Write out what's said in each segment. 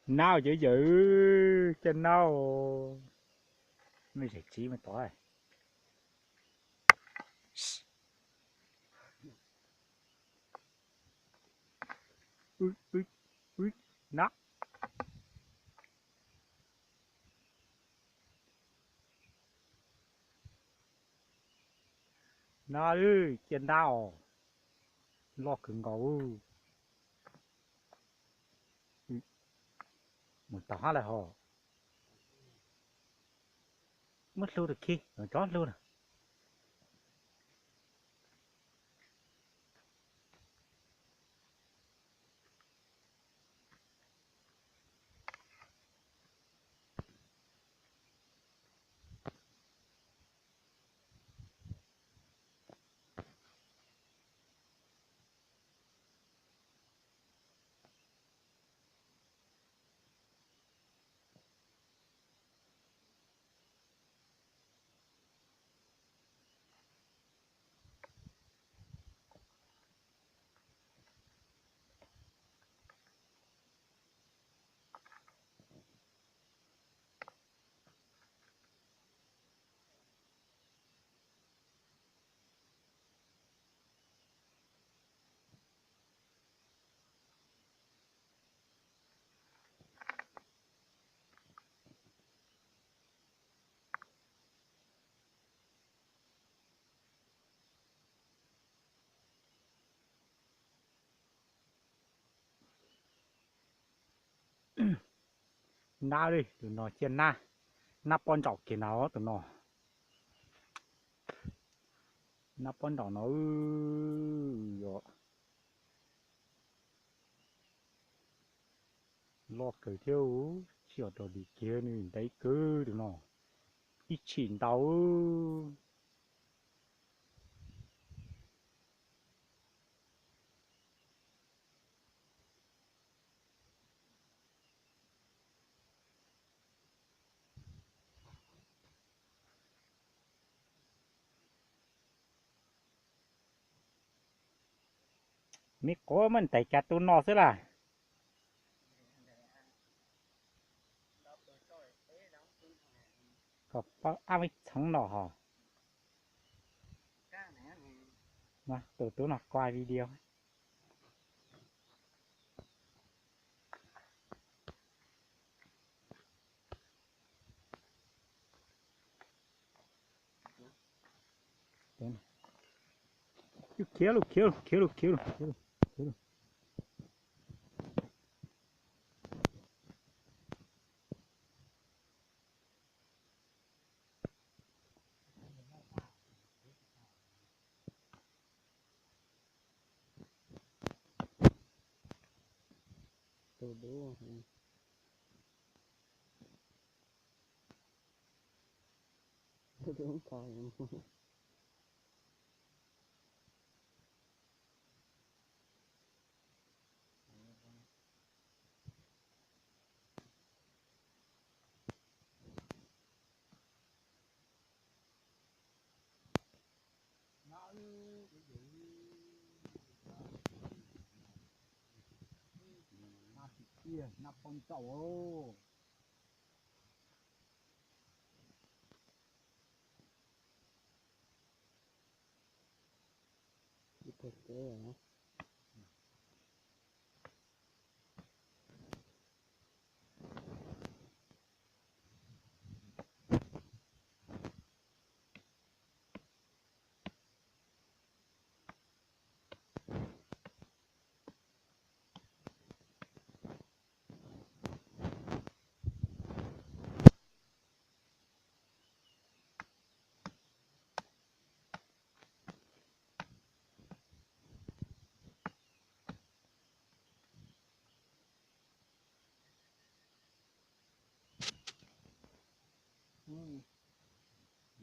Nab yawm yawm, caj nab. Mej zem tsib mas tod. Nab. Nab, caj nab os. Loj kawg nkaus. Mus tau hab lawm hos. Muab hlub rau khi, tsob hlub na. Nab li tus no, caj nab, nab pob ntsaum kiag no tus no. Nab pob ntsaum no, yog loj kawg thiab, tsis yog dog dig kiag, nws ntev kawg tus no, ib tshim ntau. Me quav muab ntais cas tu no xwb las. Kom pab ab ib txheeb no hos. Tus tub no quaj video. Khiav lug, khiav lug, khiav lug, khiav lug, khiav lug, khiav lug. Tus dub, tus dub kho. Nab pob ntsaum.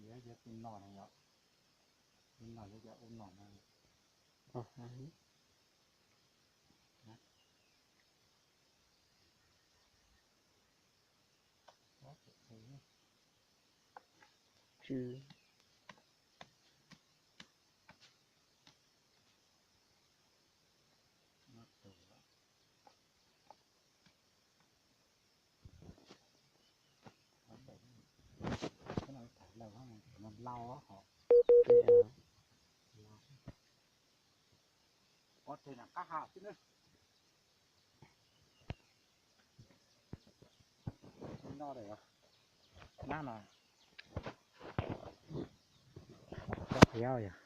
Yog tus no na yom, tus no yog ua no na. Tsw. Lau hov. Pov tseg na qab ha xwb na. Noj da, nab no. Tsob qhiav yog